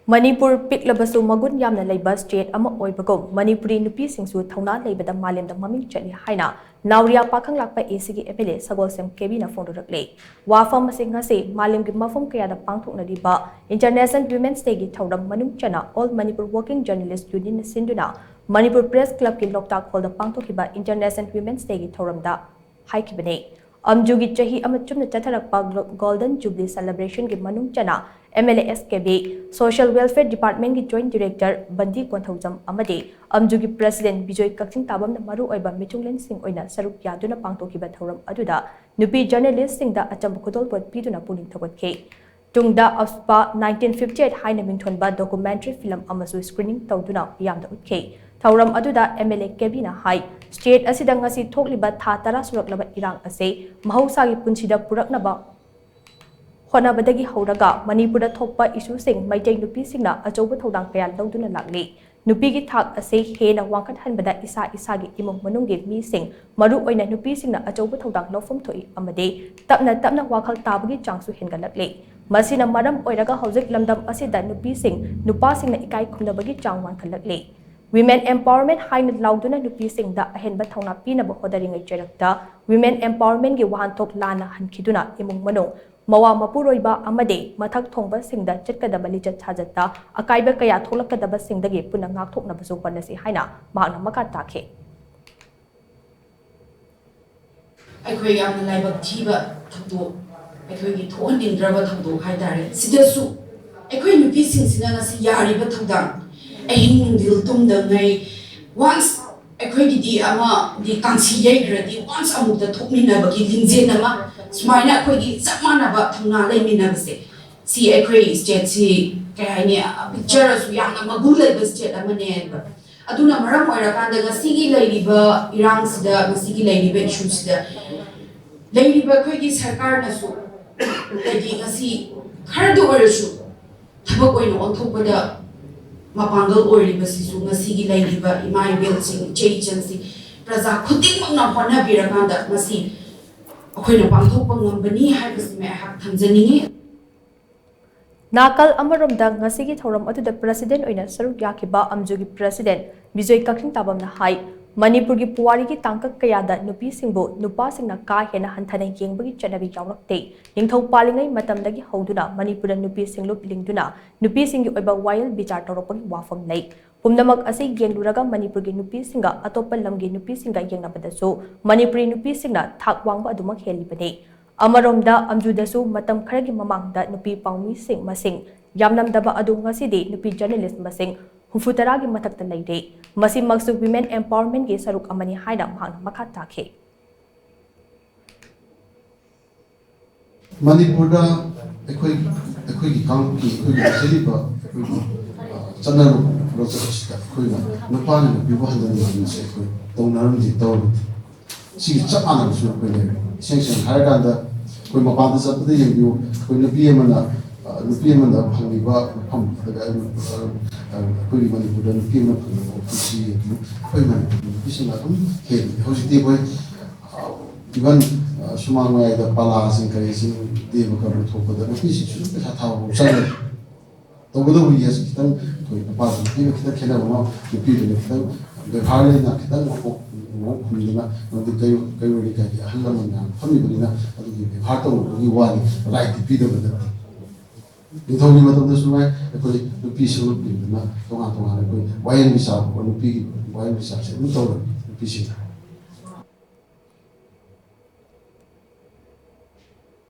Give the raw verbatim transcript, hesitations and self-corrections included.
ꯃꯅꯤꯄꯨꯔ ꯄꯤꯛꯂꯕꯁꯨ ꯃꯒꯨꯟ ꯌꯥꯝꯅ ꯂꯩꯕ ꯁ꯭ꯇꯦꯠ ꯑꯃ ꯑꯣꯏꯕꯒꯨꯝ ꯃꯅꯤꯄꯨꯔꯤ ꯅꯨꯄꯤꯁꯤꯡꯁꯨ ꯊꯧꯅꯥ ꯂꯩꯕꯗ ꯃꯥꯂꯦꯝꯗ ꯃꯃꯤꯡ ꯆꯠꯂꯤ ꯍꯥꯏꯅ ꯅꯥꯎꯔꯤꯌꯥ ꯄꯥꯈꯪꯂꯥꯛꯄ ꯑꯦꯁꯤꯒꯤ ꯑꯦꯝ ꯑꯦꯜ ꯑꯦ ꯁꯒꯣꯜꯁꯦꯝ ꯀꯦꯕꯤꯅ ꯐꯣꯡꯗꯣꯔꯛꯂꯤ꯫ ꯋꯥꯐꯝ ꯑꯁꯤ ꯉꯁꯤ ꯃꯥꯂꯦꯝꯒꯤ ꯃꯐꯝ ꯀꯌꯥꯗ ꯄꯥꯡꯊꯣꯛꯅꯔꯤꯕ ꯏꯟꯇꯔꯅꯦꯁꯅꯦꯜ ꯋꯤꯃꯦꯟꯁ ꯗꯦꯒꯤ ꯊꯧꯔꯝ ꯃꯅꯨꯡ ꯆꯟꯅ ꯑꯣꯜ ꯃꯅꯤꯄꯨꯔ ꯋꯥꯔꯀꯤꯡ ꯖꯔꯅꯦꯂꯤꯁ ꯌꯨꯅꯤꯌꯟꯅ ꯁꯤꯟꯗꯨꯅ ꯃꯅꯤꯄꯨꯔ ꯄ꯭ꯔꯦꯁ ꯀ꯭ꯂꯕꯀꯤ ꯂꯣꯛꯇꯥꯛ ꯍꯣꯜꯗ ꯄꯥꯡꯊꯣꯛꯈꯤꯕ ꯏꯟꯇꯔꯅꯦꯁꯅꯦꯜ ꯋꯤꯃꯦꯟꯁ ꯗꯦꯒꯤ ꯊꯧꯔꯝꯗ ꯍꯥꯏꯈꯤꯕꯅꯤ꯫ ꯑꯝꯖꯨꯒꯤ ꯆꯍꯤ ꯑꯃ ꯆꯨꯝꯅ ꯆꯠꯊꯔꯛꯄ ꯒꯣꯜꯗꯟ ꯖꯨꯕꯂꯤ ꯁꯦꯂꯦꯕ꯭ꯔꯦꯁꯟꯒꯤ ꯃꯅꯨꯡ ꯆꯟꯅ M L A S K B, social welfare ꯗꯤꯄꯥꯔꯠꯃꯦꯟꯒꯤ ꯖꯣꯏꯟꯠ ꯗꯤꯔꯦꯛꯇꯔ ꯕꯟꯗꯤ ꯀꯣꯟꯊꯧꯖꯝ ꯑꯃꯗꯤ ꯑꯝꯖꯨꯒꯤ ꯄ꯭ꯔꯦꯁꯤꯗꯦꯟꯠ ꯕꯤꯖꯣꯏ ꯀꯛꯆꯤꯡ ꯇꯥꯕꯝꯅ ꯃꯔꯨꯑꯣꯏꯕ ꯃꯤꯊꯨꯡꯂꯦꯟꯁꯤꯡ ꯑꯣꯏꯅ ꯁꯔꯨꯛ ꯌꯥꯗꯨꯅ ꯄꯥꯡꯊꯣꯛꯈꯤꯕ ꯊꯧꯔꯝ ꯑꯗꯨꯗ ꯅꯨꯄꯤ ꯖꯔꯅꯦꯂꯤꯁꯁꯤꯡꯗ ꯑꯆꯝꯕ ꯈꯨꯗꯣꯜꯄꯣꯠ ꯄꯤꯗꯨꯅ ꯄꯨꯛꯅꯤꯡ ꯊꯧꯒꯠꯈꯤ꯫ ꯇꯨꯡꯗ ꯑꯐꯄꯥ ꯅꯥꯏꯟꯇꯤꯟ ꯐꯤꯐꯇꯤ ꯑꯩꯠ ꯍꯥꯏꯅ ꯃꯤꯡꯊꯣꯟꯕ ꯗꯣꯀꯨꯃꯦꯟꯇꯔꯤ ꯐꯤꯂꯝ ꯑꯃꯁꯨ ꯁ꯭ꯀ꯭ꯔꯤꯅꯤꯡ ꯇꯧꯗꯨꯅ ꯃꯤꯌꯥꯝꯗ ꯎꯠꯈꯤ꯫ ꯊꯧꯔꯝ ꯑꯗꯨꯗ ꯑꯦꯝ ꯑꯦꯜ ꯑꯦ ꯀꯦꯕꯤꯅ ꯍꯥꯏ, ꯁ꯭ꯇꯦꯠ ꯑꯁꯤꯗ ꯉꯁꯤ ꯊꯣꯛꯂꯤꯕ ꯊꯥ ꯇꯔꯥ ꯁꯨꯔꯛꯂꯕ ꯏꯔꯥꯡ ꯑꯁꯤ ꯃꯍꯧꯁꯥꯒꯤ ꯄꯨꯟꯁꯤꯗ ꯄꯨꯔꯛꯅꯕ ꯍꯣꯠꯅꯕꯗꯒꯤ ꯍꯧꯔꯒ ꯃꯅꯤꯄꯨꯔꯗ ꯊꯣꯛꯄ ꯏꯁꯨꯁꯤꯡ ꯃꯩꯇꯩ ꯅꯨꯄꯤꯁꯤꯡꯅ ꯑꯆꯧꯕ ꯊꯧꯗꯥꯡ ꯀꯌꯥ ꯂꯧꯗꯨꯅ ꯂꯥꯛꯂꯤ꯫ ꯅꯨꯄꯤꯒꯤ ꯊꯥꯛ ꯑꯁꯤ ꯍꯦꯟꯅ ꯋꯥꯡꯈꯠꯍꯟꯕꯗ ꯏꯁꯥ ꯏꯁꯥꯒꯤ ꯏꯃꯨꯡ ꯃꯅꯨꯡꯒꯤ ꯃꯤꯁꯤꯡ, ꯃꯔꯨꯑꯣꯏꯅ ꯅꯨꯄꯤꯁꯤꯡꯅ ꯑꯆꯧꯕ ꯊꯧꯗꯥꯡ ꯂꯧꯐꯝ ꯊꯣꯛꯏ ꯑꯃꯗꯤ ꯇꯞꯅ ꯇꯞꯅ ꯋꯥꯈꯜ ꯇꯥꯕꯒꯤ ꯆꯥꯡꯁꯨ ꯍꯦꯟꯒꯠꯂꯛꯂꯤ꯫ ꯃꯁꯤꯅ ꯃꯔꯝ ꯑꯣꯏꯔꯒ ꯍꯧꯖꯤꯛ ꯂꯝꯗꯝ ꯑꯁꯤꯗ ꯅꯨꯄꯤꯁꯤꯡ, ꯅꯨꯄꯥꯁꯤꯡꯅ ꯏꯀꯥꯏ ꯈꯨꯝꯅꯕꯒꯤ ꯆꯥꯡ ꯋꯥꯡꯈꯠꯂꯛꯂꯤ꯫ Women Empowerment ꯍꯥꯏꯅ ꯂꯥꯎꯗꯨꯅ ꯅꯨꯄꯤꯁꯤꯡꯗ ꯑꯍꯦꯟꯕ ꯊꯧꯅꯥ ꯄꯤꯅꯕ ꯍꯣꯠꯅꯔꯤꯉꯩ ꯆꯩꯔꯛꯇ Women Empowermentꯒꯤ ꯋꯥꯍꯟꯊꯣꯛ ꯂꯥꯟꯅ ꯍꯟꯈꯤꯗꯨꯅ ꯏꯃꯨꯡ ꯃꯅꯨꯡ, ꯃꯋꯥ ꯃꯄꯨꯔꯣꯏꯕ ꯑꯃꯗꯤ ꯃꯊꯛ ꯊꯣꯡꯕꯁꯤꯡꯗ ꯆꯠꯀꯗꯕ ꯂꯤꯆꯠ ꯁꯥꯖꯠꯇ ꯑꯀꯥꯏꯕ ꯀꯌꯥ ꯊꯣꯛꯂꯛꯀꯗꯕꯁꯤꯡꯗꯒꯤ ꯄꯨꯟꯅ ꯉꯥꯛꯊꯣꯛꯅꯕꯁꯨ ꯍꯣꯠꯅꯁꯤ ꯍꯥꯏꯅ ꯃꯍꯥꯛꯅ ꯃꯈꯥ ꯇꯥꯈꯤ꯫ ꯑꯩꯈꯣꯏ ꯌꯥꯝꯅ ꯂꯥꯏꯕꯛ ꯊꯤꯕ ꯊꯧꯗꯣꯛ, ꯑꯩꯈꯣꯏꯒꯤ ꯊꯣꯛꯍꯟꯅꯤꯡꯗ꯭ꯔꯕ ꯊꯧꯗꯣꯛ ꯍꯥꯏꯇꯥꯔꯦ꯫ ꯁꯤꯗꯁꯨ ꯑꯩꯈꯣꯏ ꯅꯨꯄꯤꯁꯤꯡꯁꯤꯅ ꯉꯁꯤ ꯌꯥꯔꯤꯕ ꯊꯧꯗꯥꯡ, ꯑꯍꯤꯡ ꯅꯨꯡꯊꯤꯜ ꯇꯨꯝꯗꯉꯩ, once ꯑꯩꯈꯣꯏꯒꯤꯗꯤ ꯑꯃꯗꯤ ꯀꯥꯡꯁꯤ ꯌꯩꯈ꯭ꯔꯗꯤ once ꯑꯃꯨꯛꯇ ꯊꯣꯛꯃꯤꯟꯅꯕꯒꯤ ꯂꯤꯡꯖꯦꯜ ꯑꯃ, ꯁꯨꯃꯥꯏꯅ ꯑꯩꯈꯣꯏꯒꯤ ꯆꯞ ꯃꯥꯟꯅꯕ ꯊꯧꯅꯥ ꯂꯩꯃꯤꯟꯅꯕꯁꯦ, ꯁꯤ ꯑꯩꯈꯣꯏ ꯁ꯭ꯇꯦꯠꯁꯤ ꯀꯩ ꯍꯥꯏꯅꯤ, ꯄꯤꯛꯆꯔꯁꯨ ꯌꯥꯝꯅ ꯃꯒꯨꯟ ꯂꯩꯕ ꯁ꯭ꯇꯦꯠ ꯑꯃꯅꯦꯕ꯫ ꯑꯗꯨꯅ ꯃꯔꯝ ꯑꯣꯏꯔꯀꯥꯟꯗ ꯉꯁꯤꯒꯤ ꯂꯩꯔꯤꯕ ꯏꯔꯥꯡꯁꯤꯗ, ꯉꯁꯤꯒꯤ ꯂꯩꯔꯤꯕ ꯏꯁꯨꯁꯤꯗ ꯂꯩꯔꯤꯕ ꯑꯩꯈꯣꯏꯒꯤ ꯁꯔꯀꯥꯔꯅꯁꯨ, ꯍꯥꯏꯗꯤ ꯉꯁꯤ ꯈꯔꯗ ꯑꯣꯏꯔꯁꯨ ꯊꯕꯛ ꯑꯣꯏꯅ ꯑꯣꯟꯊꯣꯛꯄꯗ ꯃꯄꯥꯡꯒꯜ ꯑꯣꯏꯔꯤꯕꯁꯤꯁꯨ ꯉꯁꯤꯒꯤ ꯂꯩꯔꯤꯕ ꯏꯃꯥ ꯏꯕꯦꯜꯁꯤꯡ, ꯏꯆꯦ ꯏꯆꯟꯁꯤꯡ, ꯄ꯭ꯔꯖꯥ ꯈꯨꯗꯤꯡꯃꯛꯅ ꯍꯣꯠꯅꯕꯤꯔꯀꯥꯟꯗ ꯃꯁꯤ ꯑꯩꯈꯣꯏꯅ ꯄꯥꯡꯊꯣꯛꯄ ꯉꯝꯕꯅꯤ ꯍꯥꯏꯕꯁꯤꯃ ꯑꯩꯍꯥꯛ ꯊꯝꯖꯅꯤꯡꯉꯤ꯫ ꯅꯥꯀꯜ ꯑꯃꯔꯣꯝꯗ, ꯉꯁꯤꯒꯤ ꯊꯧꯔꯝ ꯑꯗꯨꯗ ꯄ꯭ꯔꯁꯤꯗꯦꯟ ꯑꯣꯏꯅ ꯁꯔꯨꯛ ꯌꯥꯈꯤꯕ ꯑꯝꯖꯨꯒꯤ ꯄ꯭ꯔꯁꯤꯗꯦꯟ ꯕꯤꯖꯣꯏ ꯀꯛꯆꯤꯡ ꯇꯥꯕꯝꯅ ꯍꯥꯏ, ꯃꯅꯤꯄꯨꯔꯒꯤ ꯄꯨꯋꯥꯔꯤꯒꯤ ꯇꯥꯡꯀꯛ ꯀꯌꯥꯗ ꯅꯨꯄꯤꯁꯤꯡꯕꯨ ꯅꯨꯄꯥꯁꯤꯡꯅ ꯀꯥ ꯍꯦꯟꯅ ꯍꯟꯊꯅ ꯌꯦꯡꯕꯒꯤ ꯆꯠꯅꯕꯤ ꯌꯥꯎꯔꯛꯇꯦ꯫ ꯅꯤꯡꯊꯧ ꯄꯥꯜꯂꯤꯉꯩ ꯃꯇꯝꯗꯒꯤ ꯍꯧꯗꯨꯅ ꯃꯅꯤꯄꯨꯔꯗ ꯅꯨꯄꯤꯁꯤꯡ ꯂꯨꯞ ꯂꯤꯡꯗꯨꯅ ꯅꯨꯄꯤꯁꯤꯡꯒꯤ ꯑꯣꯏꯕ ꯋꯥꯌꯦꯜ ꯕꯤꯆꯥꯔ ꯇꯧꯔꯛꯄꯒꯤ ꯋꯥꯐꯝ ꯂꯩ꯫ ꯄꯨꯝꯅꯃꯛ ꯑꯁꯤ ꯌꯦꯡꯂꯨꯔꯒ ꯃꯅꯤꯄꯨꯔꯒꯤ ꯅꯨꯄꯤꯁꯤꯡꯒ ꯑꯇꯣꯞꯄ ꯂꯝꯒꯤ ꯅꯨꯄꯤꯁꯤꯡꯒ ꯌꯦꯡꯅꯕꯗꯁꯨ ꯃꯅꯤꯄꯨꯔꯤ ꯅꯨꯄꯤꯁꯤꯡꯅ ꯊꯥꯛ ꯋꯥꯡꯕ ꯑꯗꯨꯃꯛ ꯍꯦꯜꯂꯤꯕꯅꯤ꯫ ꯑꯃꯔꯣꯝꯗ, ꯑꯝꯖꯨꯗꯁꯨ ꯃꯇꯝ ꯈꯔꯒꯤ ꯃꯃꯥꯡꯗ ꯅꯨꯄꯤ ꯄꯥꯎꯃꯤꯁꯤꯡ ꯃꯁꯤꯡ ꯌꯥꯝꯂꯝꯗꯕ ꯑꯗꯨ ꯉꯁꯤꯗꯤ ꯅꯨꯄꯤ ꯖꯔꯅꯦꯂꯤꯁ ꯃꯁꯤꯡ ꯍꯨꯝꯐꯨꯇꯔꯥꯒꯤ ꯃꯊꯛꯇ ꯂꯩꯔꯦ꯫ ꯃꯁꯤꯃꯛꯁꯨ women empowerment ꯀꯤ ꯁꯔꯨꯛ ꯑꯃꯅꯤ ꯍꯥꯏꯅ ꯃꯍꯥꯛꯅ ꯃꯈꯥ ꯇꯥꯈꯤ꯫ ꯃꯅꯤꯄꯨꯔꯗ ꯑꯩꯈꯣꯏ ꯑꯩꯈꯣꯏꯒꯤ ꯀꯥꯡꯂꯨꯞꯀꯤ ꯑꯩꯈꯣꯏꯒꯤ ꯂꯩꯖꯔꯤꯕ ꯑꯩꯈꯣꯏꯒꯤ ꯑ, ꯆꯠꯅꯔꯨꯕ ꯂꯣꯟꯆꯠ ꯑꯁꯤꯗ ꯑꯩꯈꯣꯏꯅ ꯅꯨꯄꯥꯅ ꯅꯨꯄꯤꯕꯨ ꯍꯟꯊꯅ ꯌꯦꯡꯕꯁꯦ ꯑꯩꯈꯣꯏ ꯇꯧꯅꯔꯝꯗꯦ, ꯇꯧꯔꯝꯗꯦ꯫ ꯁꯤꯒꯤ ꯆꯞ ꯃꯥꯟꯅꯕꯁꯨ ꯑꯩꯈꯣꯏ ꯂꯩꯔꯦ꯫ ꯏꯁꯦꯡ ꯁꯦꯡꯅ ꯍꯥꯏꯔꯀꯥꯟꯗ ꯑꯩꯈꯣꯏ ꯃꯄꯥꯟꯗ ꯆꯠꯄꯗ ꯌꯦꯡꯕꯤꯌꯨ, ꯑꯩꯈꯣꯏ ꯅꯨꯄꯤ ꯑꯃꯅ ꯑ, ꯅꯨꯄꯤ ꯑꯃꯅ ꯐꯪꯂꯤꯕ ꯃꯐꯝ, ꯑꯗꯨꯒ ꯑꯩꯈꯣꯏꯒꯤ ꯃꯅꯤꯄꯨꯔꯗ ꯅꯨꯄꯤ ꯑꯃꯅ ꯐꯪꯂꯤꯕ ꯃꯐꯝꯁꯤ ꯌꯦꯡꯕꯤꯌꯨ, ꯑꯩꯈꯣꯏ ꯃꯅꯤꯄꯨꯔꯒꯤ ꯅꯨꯄꯤꯁꯤꯡꯅ ꯑꯗꯨꯝ ꯍꯦꯜꯂꯤ꯫ ꯍꯧꯖꯤꯛꯇꯤ ꯑꯩꯈꯣꯏ ꯏꯚꯟ ꯁꯨꯃꯥꯡ ꯃꯌꯥꯏꯗ ꯄꯂꯥꯁꯤꯡ ꯀꯔꯤꯁꯤꯡ ꯗꯦꯕ ꯀꯔꯝ ꯊꯣꯛꯄꯗ ꯅꯨꯄꯤꯁꯤꯡꯁꯨ ꯑꯗꯨꯝ ꯄꯩꯁꯥ ꯊꯥꯕ ꯐꯥꯎ ꯆꯪꯉꯦ꯫ ꯇꯧꯕꯇꯕꯨ ꯌꯦꯁ, ꯈꯤꯇꯪ ꯑꯩꯈꯣꯏ ꯅꯨꯄꯥꯁꯤꯡ ꯅꯨꯄꯤꯒ ꯈꯤꯇꯪ ꯈꯦꯠꯅꯕ ꯑꯃ, ꯅꯨꯄꯤꯗꯨꯅ ꯈꯤꯇꯪ ꯕꯦꯕꯥꯔ ꯂꯩꯅ ꯈꯤꯇꯪ ꯃꯀꯣꯛ ꯃꯀꯣꯛ ꯈꯨꯝꯗꯨꯅ, ꯃꯗꯨ ꯀꯩꯔꯣꯜ ꯀꯩꯔꯣꯜ ꯂꯩꯀꯥꯏꯒꯤ ꯑꯍꯜ ꯂꯃꯟ ꯃꯌꯥꯝ ꯐꯝꯃꯤꯕꯅꯤꯅ ꯑꯗꯨꯒꯤ ꯕꯦꯕꯥꯔ ꯇꯧꯅꯕꯒꯤ ꯋꯥꯅꯤ, ꯔꯥꯏꯠꯇꯤ ꯄꯤꯗꯕ ꯅꯠꯇꯦ꯫ ꯅꯤꯡꯊꯧꯒꯤ ꯃꯇꯝꯗꯁꯨ ꯉꯥꯏ ꯑꯩꯈꯣꯏ ꯅꯨꯄꯤ ꯁꯔꯨꯛ ꯄꯤꯗꯨꯅ ꯇꯣꯉꯥꯟ ꯇꯣꯉꯥꯟꯅ ꯑꯩꯈꯣꯏ ꯋꯥꯌꯦꯜ ꯕꯤꯆꯥꯔ, ꯅꯨꯄꯤꯒꯤ ꯋꯥꯌꯦꯜ ꯕꯤꯆꯥꯔꯁꯦ ꯑꯗꯨꯝ ꯇꯧꯔꯝꯃꯤ ꯅꯨꯄꯤꯁꯤꯡꯅ꯫